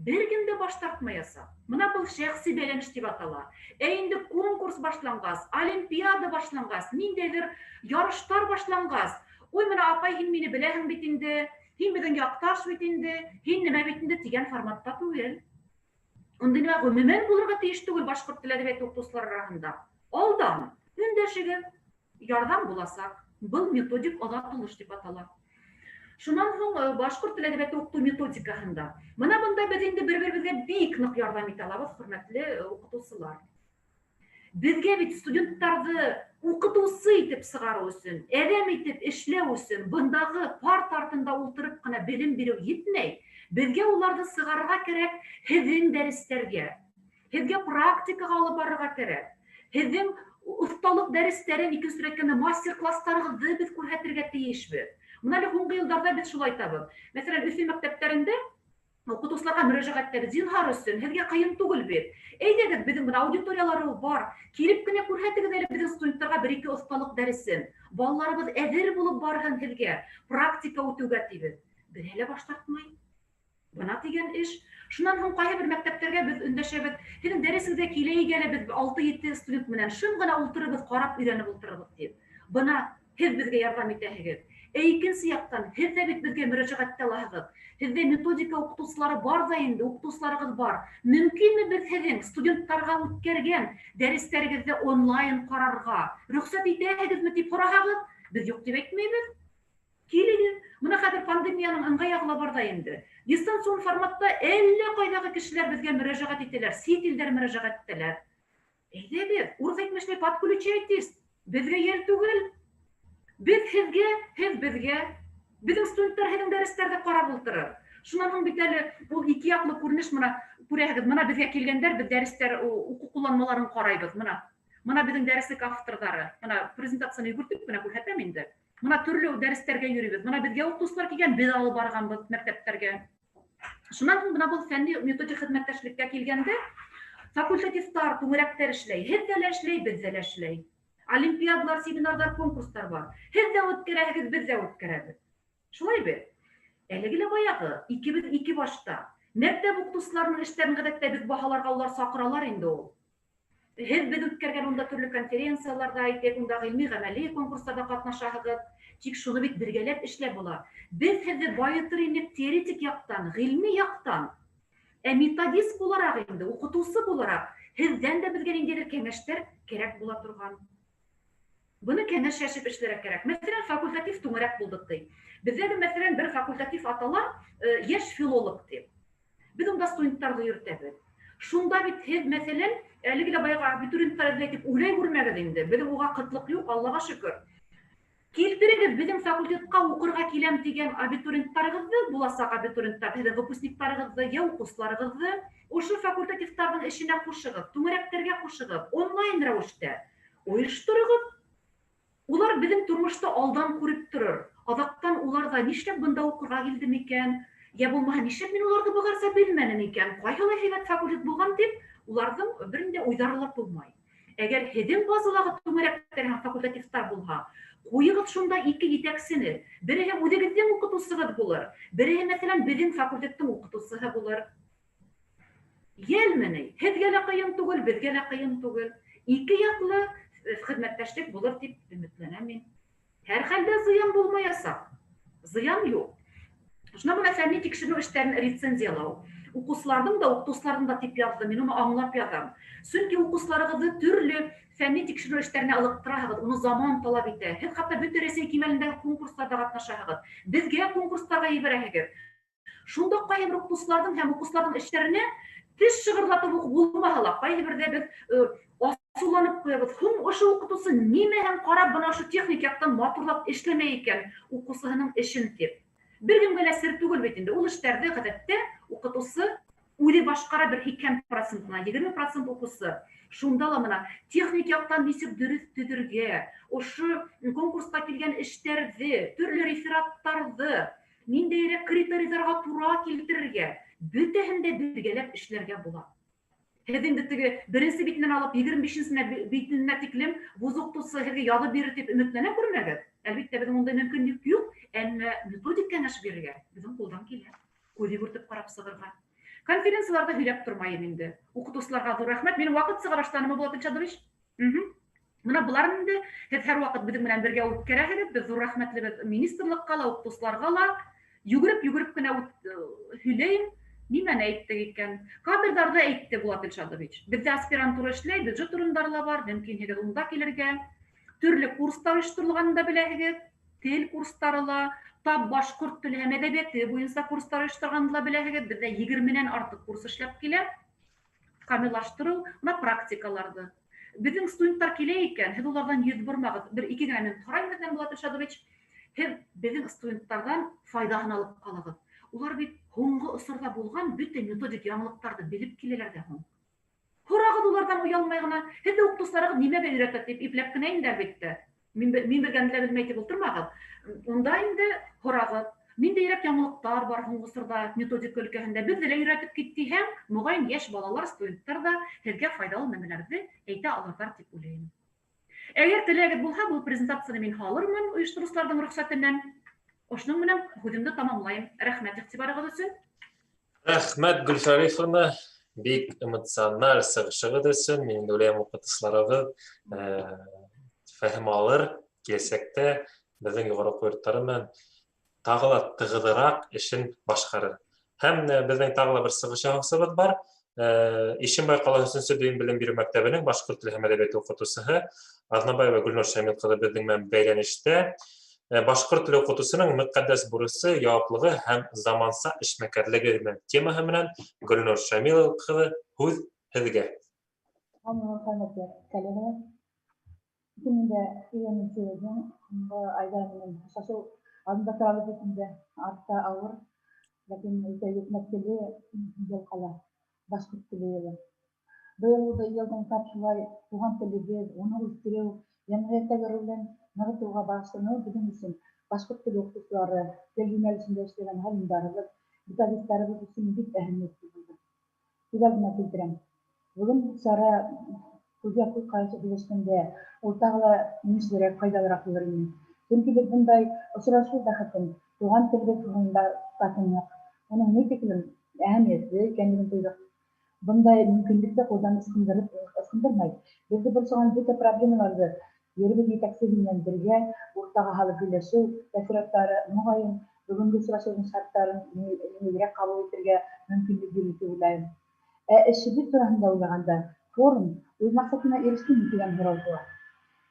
бер кем дә баш тартмаясаҡ. Бына был шәхси бәйләнеш тип атала. Ә инде конкурс башланғас, олимпиада башланғас, ниндәйҙер ярыштар башланғас, ой, бына апай, һин мине беләһең бит инде, һин беҙҙең яҡташ бит инде, һин нимә бит инде тигән форматта түгел. Ундай нимә ғөмүмән булырға тейеш түгел башҡорт тел әҙәбиәте уҡытыусылары араһында. Алдан өндәшегеҙ, ярҙам буласаҡ. Был методик оҙатылыш тип атала. Шунан һуң башҡорт тел әҙәбиәте уҡытыу методикаһында. Бына бында беҙ инде бер-беребеҙгә бик ныҡ ярҙам итә алабыҙ, хөрмәтле уҡытыусылар. Беҙгә бит студенттарҙы уҡытыусы итеп сығарыу өсөн, әҙәм итеп эшләү өсөн бындағы парта артында ултырып ҡына белем биреү етмәй. Беҙгә уларҙы сығарырға кәрәк һеҙҙең дәрестәргә, һеҙгә практикаға алып барырға кәрәк. Һеҙҙең оҫталыҡ дәрестәрен, икенсе әйткәндә, мастер-класстарығыҙҙы беҙ күрһәтергә тейешбеҙ. Бына әле һуңғы йылдарҙа беҙ шулай табыҙ. Мәҫәлән, Өфө мәктәптәрендә уҡытыусыларға мөрәжәғәт итәбеҙ. Зинһар өсөн, һеҙгә ҡыйын түгел бит. Әйҙәгеҙ, беҙҙең бына аудиторияларыбыҙ бар. Килеп кенә күрһәтегеҙ әле беҙҙең студенттарға бер-ике оҫталыҡ дәресен. Балаларыбыҙ әҙер булып барһын һеҙгә, практика үтеүгә тибеҙ. Береһе лә баш тартмай. Бына тигән эш. Шунан һуң ҡайһы бер мәктәптәргә беҙ өндәшәбеҙ. Һеҙҙең дәресегеҙгә киләйек әле, беҙ 6-7 студент менән шым ғына ултырыбыҙ, ҡарап өйрәнеп ултырыбыҙ тип. Бына һеҙ беҙгә ярҙам итәһегеҙ. Ә икенсе яҡтан, һеҙ ҙә бит беҙгә мөрәжәғәт итә алаһығыҙ. Һеҙҙә методика уҡытыусылары бар ҙа инде, уҡытыусыларығыҙ бар. Мөмкинме беҙ һеҙҙең студенттарға үткәргән дәрестәрегеҙҙе онлайн ҡарарға? Рөхсәт итәһегеҙме тип һораһағыҙ, беҙ юҡ тип әйтмәйбеҙ. Килегеҙ. Бына хәҙер пандемияның ыңғай яғы ла бар ҙа инде. Дистанцион форматта әллә ҡайҙағы кешеләр беҙгә мөрәжәғәт итәләр, сит илдәр мөрәжәғәт итәләр. Әйҙәгеҙ, урыҫ әйтмешләй, подключайтесь. Беҙгә йәл түгел. Беҙ һеҙгә, һеҙ беҙгә. Беҙҙең студенттар һеҙҙең дәрестәрҙе ҡарап ултырыр. Шунан һуң бит әле ул ике яҡлы күренеш, бына күрәһегеҙ, бына беҙгә килгәндәр, беҙ дәрестәр уҡыу ҡулланмаларын ҡарайбыҙ. Бына беҙҙең дәреслек авторҙары. Бына презентацияны йүгертеп бына күрһәтәм инде. Бына төрлө дәрестәргә йөрөйбөҙ. Бына беҙгә уҡытыусылар килгән, беҙ алып барғанбыҙ мәктәптәргә. Шунан һуң бына был фәнни методик хеҙмәттәшлеккә килгәндә, факультативтар, түңәрәктәр эшләй. Һеҙ ҙә лә эшләй, беҙ ҙә лә эшләй. Олимпиадалар, семинарҙар, конкурстар бар. Һеҙ ҙә үткәрәһегеҙ, беҙ ҙә үткәрәбеҙ. Шулай бит? Әлеге лә баяғы, икебеҙ ике башта. Мәктәп уҡытыусыларының эштәрен ғәҙәттә беҙ баһаларға улар саҡыралар инде ул. Һеҙ беҙ үткәргән унда төрлө конференцияларҙа, әйтәйек, унда ғилми ғәмәли конкурстарҙа ҡатнашаһығыҙ. Тик шуны бит бергәләп эшләп була. Беҙ һеҙҙе байытыр инек теоретик яҡтан, ғилми яҡтан. Ә методист булараҡ инде, уҡытыусы булараҡ, һеҙҙән дә беҙгә ниндәйҙер кәңәштәр кәрәк була торған. Быны кәңәшләшеп эшләргә кәрәк. Мәҫәлән, факультатив түңәрәк булдыҡ ти. Беҙҙә дә, мәҫәлән, бер факультатив атала йәш филолог тип. Беҙ унда студенттарҙы йөрөтәбеҙ. Шунда бит һеҙ, мәҫәлән, әлеге лә баяғы абитуриенттар эҙләй тип уйлай күрмәгеҙ инде. Беҙҙең уға ҡытлыҡ юҡ, Аллаға шөкөр. Килтерегеҙ беҙҙең факультетҡа уҡырға киләм тигән абитуриенттарығыҙҙы, буласаҡ абитуриенттар, һеҙҙең выпускниктарығыҙҙы, йә уҡыусыларығыҙҙы ошо факультативтарҙың эшенә ҡушығыҙ, түңәрәктәргә ҡушығыҙ, онлайн рәүештә ойоштороғоҙ. Улар беҙҙең тормошто алдан күреп торор. Аҙаҡтан улар ҙа нишләп бында уҡырға килдем икән, йә булмаһа нишләп мин уларҙы бығарса белмәнем икән, ҡайһылай һәйбәт факультет булған тип, уларҙың бер ниндәй уйҙары ла тыумай. Әгәр һеҙҙең базалағы түңәрәктәр һәм факультативтар булһа, ҡуйығыҙ шунда ике етәксене. Береһе үҙегеҙҙең уҡытыусығыҙ булыр, береһе, мәҫәлән, беҙҙең факультеттың уҡытыусыһы булыр. Йәлме ни? Һеҙгә лә ҡыйын түгел, беҙгә лә ҡыйын түгел. Ике яҡлы хеҙмәттәшлек булыр тип өмөтләнәм мин. Һәр хәлдә зыян булмаясаҡ. Зыян юҡ. Шунан бына фәнни тикшеренеү эштәрен рецензиялау. Уҡыусыларҙың да, уҡытыусыларҙың да тип яҙҙым, мин уны аңлап яҙам. Сөнки уҡыусыларығыҙҙы төрлө фәнни тикшеренеү эштәренә ылыҡтыраһығыҙ, уны заман талап итә. Һеҙ хатта бөтә Рәсәй кимәлендәге конкурстарҙа ҡатнашаһығыҙ. Беҙгә конкурстарға ебәрәһегеҙ. Шунда ҡайһы бер уҡытыусыларҙың һәм уҡыусыларҙың эштәренә теш шығырлатып уҡып булмаһа ла, ҡайһы берҙә беҙ асыуланып ҡуябыҙ. Һуң ошо уҡытыусы нимәһен ҡарап бына ошо техник яҡтан матурлап эшләмәй икән уҡыусыһының эшен тип. Бер кемгә лә сер түгел бит инде. Ул эштәрҙе ғәҙәттә уҡытыусы үҙе башҡара бер һикһән процентына, егерме процент уҡыусы. Шунда ла бына техник яҡтан нисек дөрөҫ төҙөргә, ошо конкурсҡа килгән эштәрҙе, төрлө рефераттарҙы ниндәйерәк критерийҙарға тура килтерергә, бөтәһен дә бергәләп эшләргә була. Һеҙ инде теге беренсе битенән алып егерме бишенсенә битенә тиклем вуз уҡытыусы һеҙгә яҙып бирер тип өмөтләнә күрмәгеҙ. Әлбиттә, беҙҙең ундай мөмкинлек юҡ, әммә методик кәңәш бирергә беҙҙең ҡулдан килә. Күҙ йүгертеп ҡарап сығырға. Конференцияларҙа һөйләп тормайым инде. Уҡытыусыларға ҙур рәхмәт. Минең ваҡыт сыға башланымы, Булат Илшадович? Бына былар инде һеҙ һәр ваҡыт беҙҙең менән бергә үткәрәһегеҙ. Беҙ ҙур рәхмәтлебеҙ министрлыҡҡа ла, уҡытыусыларға ла. Йүгереп-йүгереп кенә һөйләйем. Нимәне әйттек икән? Кадрҙарҙы әйтте Булат Илшадович. Беҙҙә аспирантура эшләй, бюджет урындары ла бар, мөмкинһегеҙ унда килергә. Төрлө курстар ойошторолғанын да беләһегеҙ. Тел курстары ла, тап башҡорт теле һәм әҙәбиәте буйынса курстар ойошторғанын да беләһегеҙ. Беҙҙә 20-нән артыҡ курс эшләп килә. Камиллаштырыу, бына практикаларҙы. Беҙҙең студенттар килә икән, һеҙ уларҙан йөҙ бормағыҙ. Бер ике генә минут һорайым һеҙҙән, Булат Илшадович. Һеҙ беҙҙең студенттарҙан файҙаһын алып ҡалығыҙ. Улар бит һуңғы осорҙа булған бөтә методик яңылыҡтарҙы белеп киләләр ҙә һуң. Һорағыҙ уларҙан оялмай ғына, һеҙҙе уҡытыусыларығыҙ нимәгә өйрәтә тип ипләп кенә инде, әлбиттә. Мин белгәнде лә белмәй тип ултырмағыҙ. Унда инде һорағыҙ, ниндәйерәк яңылыҡтар бар һуңғы осорҙа методика өлкәһендә, беҙҙе лә өйрәтеп кит тиһәң, моғайын йәш балалар, студенттар ҙа һеҙгә файҙалы нәмәләрҙе әйтә алырҙар тип уйлайым. Әгәр теләгеҙ булһа, был презентацияны мин һалырмын ойоштороусыларҙың рөхсәтенән. Ошоноң менән һүҙемде тамамлайым. Рәхмәт иғтибарығыҙ өсөн. Рәхмәт, Гөлшәрифовна, бик эмоциональ сығышығыҙ өсөн. Мин инде уйлайым, уҡытыусыларыбыҙ фәһем алыр киләсәктә беҙҙең юғары уҡыу йорттары менән тағы ла тығыҙыраҡ эшен башҡарыр. Һәм беҙҙең тағы ла бер сығыш яһаусыбыҙ бар. Ишембай ҡалаһы өсөнсө дөйөм белем биреү мәктәбенең башҡорт теле һәм әҙәбиәте уҡытыусыһы Аҙнабаева Гөлнур Шамил ҡыҙы беҙҙең менән бәйләнештә. Башҡорт теле уҡытыусының мөҡәддәс бурысы, яуаплығы һәм заманса эшмәкәрлеге темаһы менән Гөлнур Шамил ҡыҙы, һүҙ һеҙгә. Хөрмәтле коллегалар, 2020 йылдың һуңғы айҙары менән хушлашыу алдында торабыҙ бит инде. Артта ауыр, ләкин үтә йөкмәткеле йыл ҡала. Башҡорт теле йылы. Быйыл йылдың тап шулай туған телебеҙ, уны үҫтереү, йәмғиәттәге ролен нығытыуға бағышланыуы беҙҙең өсөн башҡорт теле уҡытыусылары, тел йүнәлешендә эшләгән ғалимдарыбыҙ, методисттарыбыҙ өсөн бик әһәмиәтле булды. Күҙ алдына килтерәм. Бөгөн сара күҙгә күҙ ҡарашып һөйләшкәндә ул тағы ла емешлерәк, файҙалыраҡ булыр ине. Сөнки беҙ бындай осрашыу бәхетен туған телебеҙ тураһында татыныҡ, уның ни тиклем әһәмиәтле икәнлеген тойҙоҡ. Бындай мөмкинлекте ҡулдан ысҡындырмай, беҙҙе борсоған бөтә проблемаларҙы еребеҙ етәксеһе менән бергә уртаға һалып һөйләшеү тәьҫораттары моғайын бөгөнгө осрашыуҙың шарттарын еңелерәк ҡабул итергә мөмкинлек бирер тип уйлайым. Ә эшебеҙ тураһында уйлағанда, форум үҙ маҡсатына ирештеме тигән һорау тыуа.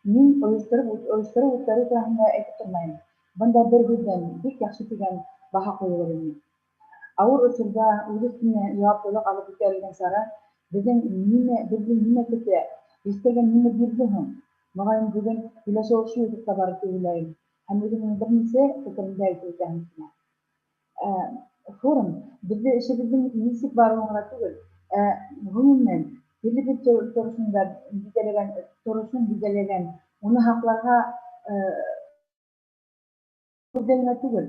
Мин ойоштороу үткәреү тураһында әйтеп тормайым. Бында бер һүҙҙән бик яҡшы тигән баһа ҡуйылыр ине. Ауыр осорҙа үҙ өҫтөнә яуаплылыҡ алып үткәрелгән сара беҙҙең нимә көтә, йәштәргә нимә бирҙе һуң? Моғайын бөгөн һөйләшеү ошо юҫыҡта барыр тип уйлайым. Һәм үҙемдең бер нисә фекеремде әйтеп үтәһем килә. Форум беҙҙе эшебеҙҙең нисек барыуын ғына түгел, ғөмүмән телебеҙ торошон билдәләгән, уны һаҡларға күҙҙә генә түгел,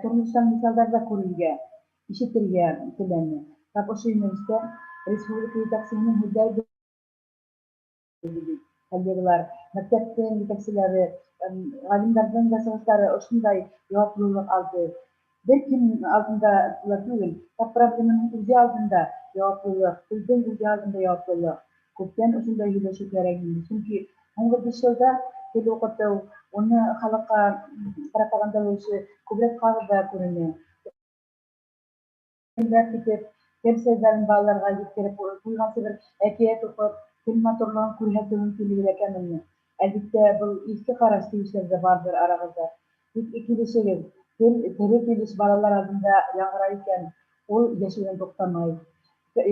тормоштан миҫалдар ҙа күрергә, ишетергә теләне. Тап ошо йүнәлештә республика етәксеһенең һүҙҙәре коллегалар, мәктәптең етәкселәре, ғалимдарҙың да сығыштары ошондай яуаплылыҡ алды. Бер кем алдында ла түгел, тап проблеманың үҙе алдында яуаплылыҡ, телдең үҙе алдында яуаплылыҡ. Күптән ошондай һөйләшеү кәрәк ине. Сөнки һуңғы 5 йылда тел уҡытыу, уны халыҡҡа пропагандалау эше күберәк ҡағыҙҙа күренә. Китеп, тел серҙәрен балаларға еткереп, туйғансы бер әкиәт уҡып, тел матурлығын күрһәтеү мөмкинлеге лә кәмене. Әлбиттә, был иҫке ҡараш тиеүселәр ҙә барҙыр арағыҙҙа. Тик килешегеҙ, тел тере килеш балалар алдында яңғырай икән, ул йәшәүҙән туҡтамай.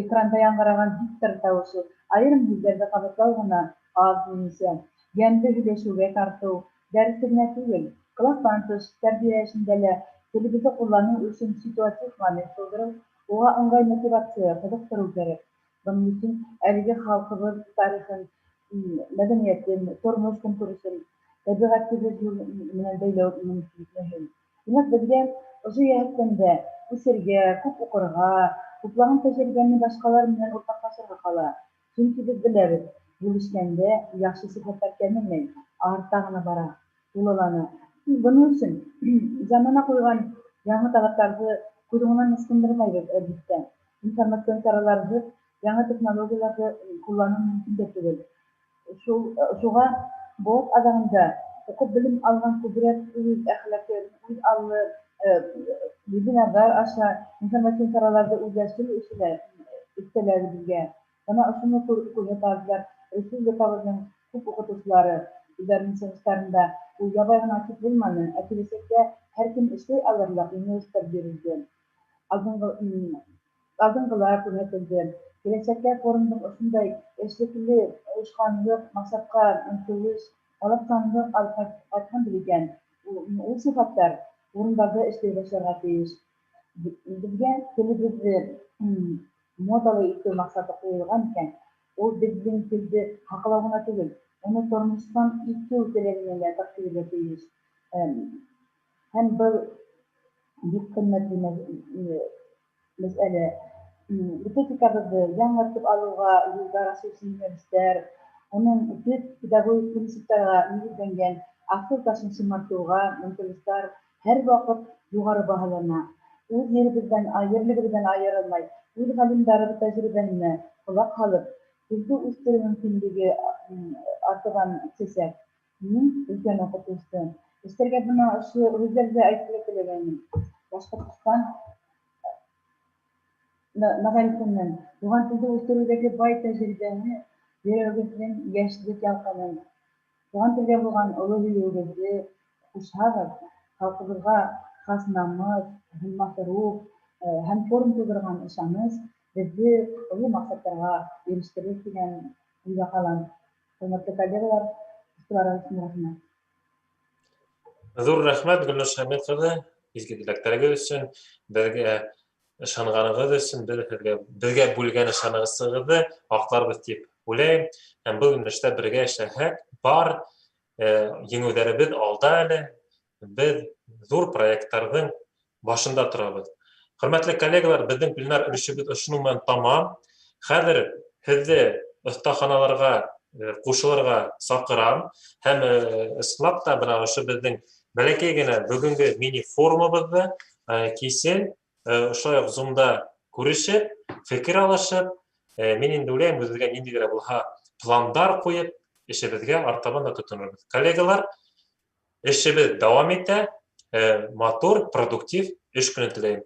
Экранда яңғыраған диктор тауышы, айырым һүҙҙәрҙе ҡабатлау ғына аҙ минеңсә. Йәмле һөйләшеүгә тартыу, дәрестә генә түгел, кластан тыш тәрбиә эшендә лә телебеҙҙе ҡулланыу өсөн ситуатив момент тыуҙырыу, уға ыңғай мотивация, ҡыҙыҡтырыу кәрәк. Бының өсөн әлеге халҡыбыҙ тарихын, мәҙәниәтен, тормош көнкүрешен, тәбиғәтебеҙ менән бәйләү мөһим. Тимәк, беҙгә ошо йәһәттән дә үҫергә, күп уҡырға, туплаған тәжрибәне башҡалар менән уртаҡлашырға ҡала. Сөнки беҙ беләбеҙ, бүлешкәндә яҡшы сифаттар кәмемәй, арта ғына бара, тулылана. Бының өсөн замана ҡуйған яңы талаптарҙы күҙ уңынан ысҡындырмайбыҙ, әлбиттә. Информацион сараларҙы, яңы технологияларҙы ҡулланыу мөмкин дә түгел. Шуға быуат аҙағында уҡып белем алған күберәк үҙ әхлаҡын, үҙ аллы Вебинарҙар аша информацион сараларҙы үҙләштереү эше лә өҫтәлә беҙгә. Бына ошоно күрһәтә алдылар республикабыҙҙың күп уҡытыусылары үҙҙәренең сығыштарында. Ул ябай ғына отчет булманы, ә киләсәктә һәр кем эшләй алырлыҡ йүнәлештәр бирелде. Алдынғылар күрһәтелде. Киләсәккә форумдың ошондай эшлекле ойошҡанлыҡ, маҡсатҡа ынтылыш, талапсанлыҡ алып ҡайтҡандыр икән, ул сифаттар урындарҙа эшләй башларға тейеш. Беҙгә телебеҙҙе модалы итеү маҡсаты ҡуйылған икән, ул беҙҙең телде һаҡлау ғына түгел, уны тормоштан итеү теләгенә лә тап килергә тейеш. Һәм был бик ҡиммәтле мәсьәлә. Методикабыҙҙы яңыртып алыуға юлдар асыусы йүнәлештәр, уның төп педагогик принциптарға нигеҙләнгән аҫыл ташын шымартыуға ынтылыштар һәр ваҡыт юғары баһалана. Үҙ еребеҙҙән, ерлегебеҙҙән айырылмай, үҙ ғалимдарыбыҙ тәжрибәһенә ҡолаҡ һалып, телде үҫтереү мөмкинлеге артабан үҫәсәк. Мин өлкән уҡытыусы. Эштәргә бына ошо һүҙҙәрҙе әйтергә теләгәйнем. Башҡортостан мәғарифының туған телде үҫтереүҙәге бай тәжрибәне, йөрәгегеҙҙең йәшлек ялҡынын, туған телгә булған оло һөйөүегеҙҙе ҡушһағыҙ, халҡыбыҙға хас намыҫ, һынмаҫ рух һәм форум тыуҙырған ышаныс беҙҙе оло маҡсаттарға ирештерер тигән уйҙа ҡалам. Хөрмәтле коллегалар, иғтибарығыҙ өсөн рәхмәт. Ҙур рәхмәт, Гөлнур Шамил ҡыҙы, изге теләктәрегеҙ өсөн, беҙгә ышанғанығыҙ өсөн, беҙ һеҙгә, беҙгә бүлгән ышанысығыҙҙы аҡларбыҙ тип уйлайым. Һәм был йүнәлештә бергә эшләһәк, бар еңеүҙәребеҙ алда әле, беҙ ҙур проекттарҙың башында торабыҙ. Хөрмәтле коллегалар, беҙҙең пленар өлөшөбөҙ ошоноң менән тамам. Хәҙер һеҙҙе оҫтаханаларға ҡушылырға саҡырам. Һәм ысынлап та бына ошо беҙҙең бәләкәй генә бөгөнгө мини-форумыбыҙҙы кисен ошолай уҡ Zoom-да күрешеп, фекер алышып, мин инде уйлайым, үҙебеҙгә ниндәй генә булһа пландар ҡуйып, эшебеҙгә артабан да тотонорбоҙ. Коллегалар, эшебеҙ дауам итә, матур, продуктив эш көнө теләйем.